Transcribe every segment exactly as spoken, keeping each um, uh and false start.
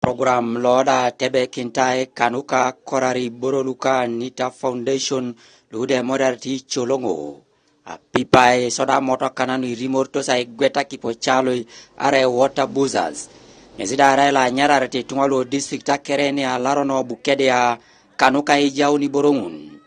Program lo da tebekintai kanuka korari boro luka Nita Foundation lude modar ti Cholongo. A pipai soda moto kanan i rimorto sa igweta kipo chaloi are water boozers. Ngesi da rai la nyarare ti tunga lo district akere ni a laro no Bukedea kanuka ijauni borongun.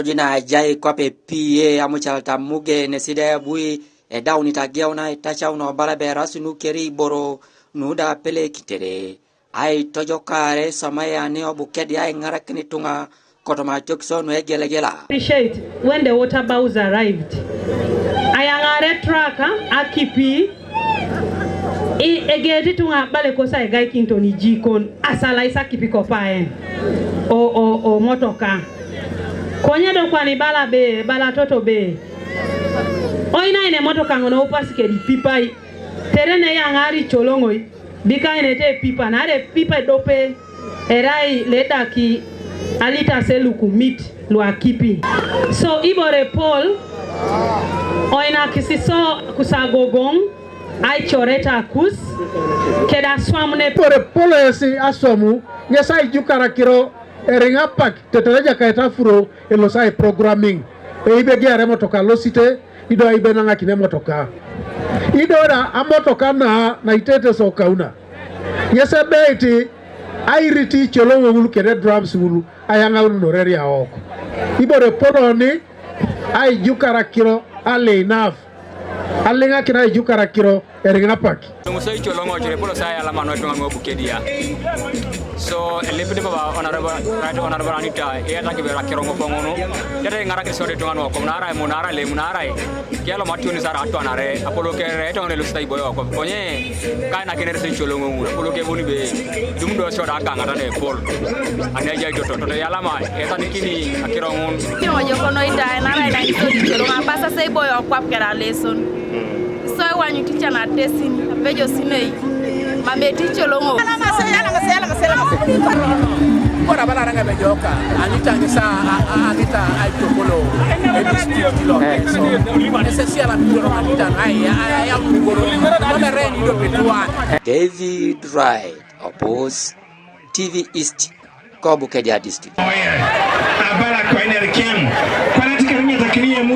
Jina jai kwape pie amuchal ta muge ne sida bui e dauni ta geuna e tachau no bala be rasu nu keri boro nu da pele kitere. Ai tojo kare samaya ne o Bukedea ai ngara kini tunga kotoma chokso no e gelegela. Appreciate when the water bows arrived. Ayangare traka akipi. I egeti tunga bale kosa egai kinto ni jikon asala isa kipi kopaen. O, o, o motoka. Konye do kwani bala be, bala toto be. Oina ine motoka ngono upasi kedi pipai. Terene ya ngari Cholongoi. Bika ine te pipa, na re pipa dope. Erai ledaki alita seluku mit lua kipi. So ibore Paul, oina kisiso kusagogong, ai choreta kus, keda swamne. Ibore Paul esi aswamu, ngesa ijukara kiro, eringa pak, tetereja kaeta furo, elosai programming. E ibe giare motoka losite, ido ibe nanga kine motoka. Ido da a motoka na, na itete so kauna. Ngese beiti, airiti Cholongo wulu kede drums wulu, ayanga wulu noreria ok. Ibore Paul oni, ai jukara kiro, ale enough. Alinga kina ai jukara kiro, eringa pak. Tumuso i Cholongo chure polo saya la mano tunga ngo Bukedea. So, elipidi baba honorable, right honorable Anita, e ata kibera kirongo pongono. Tete ngara kisori tunga no, komunara, munara le, munara. Kialo matiuni sara atuanare, apolo kere, eto ne lusta iboyo ko. Konye, kai na kinere se Cholongo mu, apolo ke buni be. Dum do so da ganga ta ne Paul. Ane jai toto, toto yalama, eta nikini akirongun. Kino joko no ita, nara ina iso di Cholongo, apasa se iboyo kwap kera lesson. So I want you teacher na tesin, apejo sinei. Mame ti Cholongo. Kora bala ranga be joka, ani tangi sa a, a, ani ta ai tokolo. E district lo. So, ese si ala mi joro ani ta ai, ai, ai, am goro. Mame re ni do betuan. David Wright, Opus, T V East, ko Bukedea District. Oye, abala ko enerkem. Kwana tikarinya takiniye mu